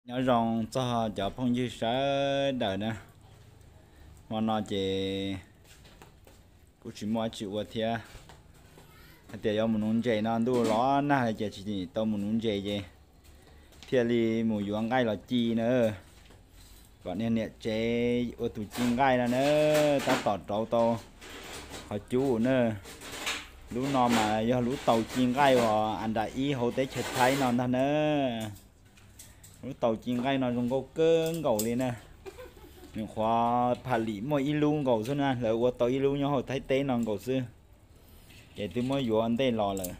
Nyob zoo txog cov phooj ywg sawv daws na, hmo no ces kuj tsis muaj dab tsi ua thiab. Hais tias yuav mus nuv ntses no ntuj los nag li ces tsis tau mus nuv ntses ces thiaj li mus yuav nqaij los ci na. Kom niag niam tsev ua tus ci nqaij no na, tab tom rauv tau qhov cub na. Lub no mas yog lub taus ci nqaij uas a nram ib hauv teb chaws Thaib no ntag na. Lub taus ci nqaij no zoo nkauj kawg nkaus li na. Nws qhuav pham lim muaj ib lub nkaus xwb na, lawv ua tau ib lub nyob hauv Thaib teb no nkaus xwb. Ces twb muab yuav ua ntej los lawm.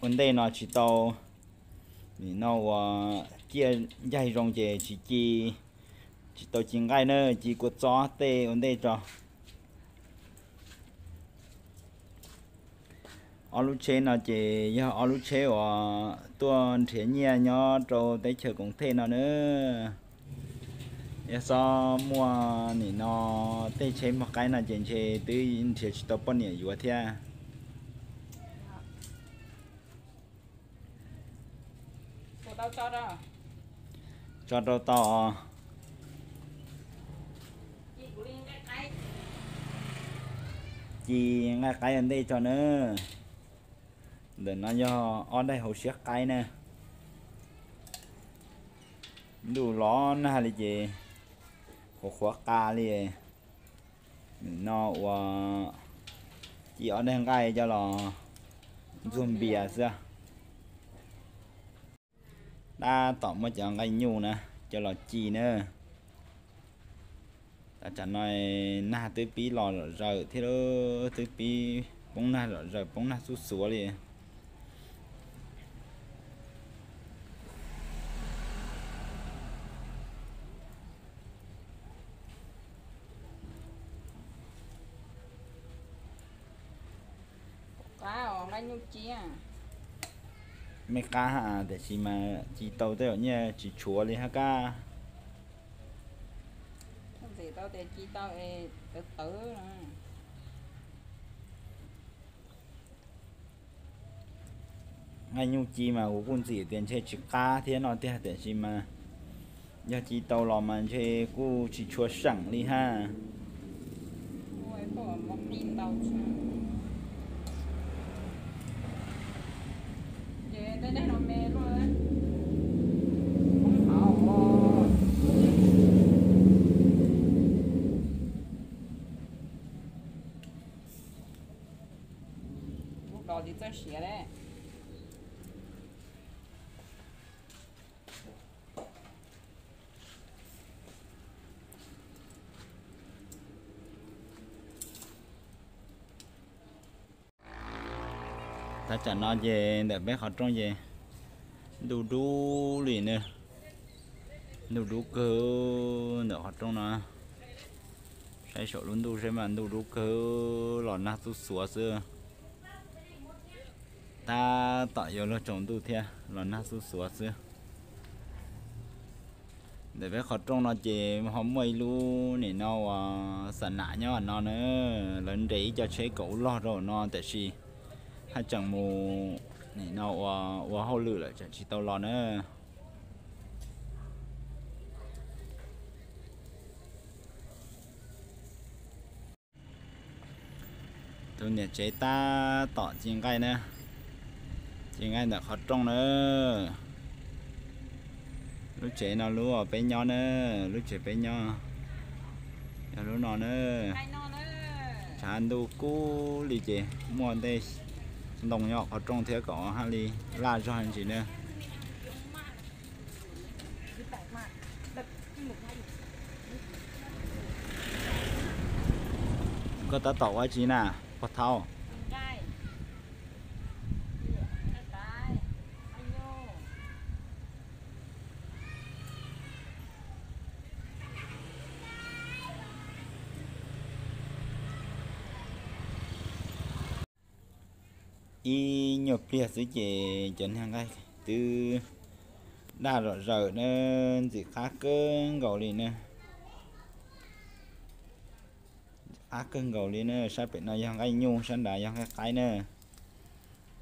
Ua ntej no tsis tau, nim no uas ciaj ncaig zoo ces tsis ci, tsis tau ci nqaij na, ci kua txob tej ua ntej tso. Ob lub tsheb no ces yog ob lub tsheb uas tuaj nrhiav nyiaj nyob rau teb chaws Koom Thej no na. Yog xob muaj nim no tej tsheb muag qaib no ces ntshe twb nrhiav tsis tau poj niam yuav thiab. Tso rau tau. Ci nqaij qaib ua ntej tso na. Ntawm no yog ob daim hauv siab qaib na. Ntuj los nag li ces qhuav qhuav qa li. Nim no uas ci ob daim nqaij coj los ntxuag npias xwb. Tab tom muab cov nqaij nyuj na coj los ci na. Tam no nag twb pib los zom zaws thiab, twb pib poob nag zom zaws, poob nag xuj xuav li. Mej qab ha, tiam sis mas ci tau tej zaum nyiaj tsis tshuav li hab kab. Nqaij nyuj ci mas kuv kuj ntxim tias ntshe tsis qab thiab no tiag, tiam sis mas yog ci tau los mas ntshe kuj tsis tshua seem li hab. Thaj tsam no ces ntawm peb qhov rooj ces ntuj dub li na, ntuj dub kawg ntawm qhov rooj no. Saib saum lub ntuj seb mas ntuj dub kawg los nag xuj xuav xwb. Tab tom yuav luag tsaus ntuj thiab los nag xuj xuav xwb. Ntawm peb qhov rooj no ces ho muaj ib lub nim no uas xa nam nyob no na, lawv nres ib co tsheb kom ua log rau no tiam sis haj tseem mus nim no ua hauj lwm lawm tseem tsis tau los na. Tus niam tsev tab tom ci nqaij na, ci nqaij ntawm qhov rooj na. Lub tsev no lub peb nyob na, lub tsev peb nyob yog lub no na. Tshav ntuj kub li ces muaj ntej ntoo nyob qhov rooj thiab kom haj li laj zog ntsis na. Koj tab tom ua dab tsi na, pog thaub? Ib nyuag pliag xwb ces cov niag nqaij twb daj zom zaws na, ntxim qab kawg nkaus li na. Ntxim qab kawg nkaus li na, sab pem no yog nqaij nyuj, sab nrad yog nqaij qaib na.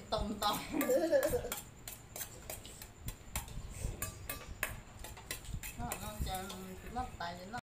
tsis tau ntau. Noj no ces tsis noj tas ces noj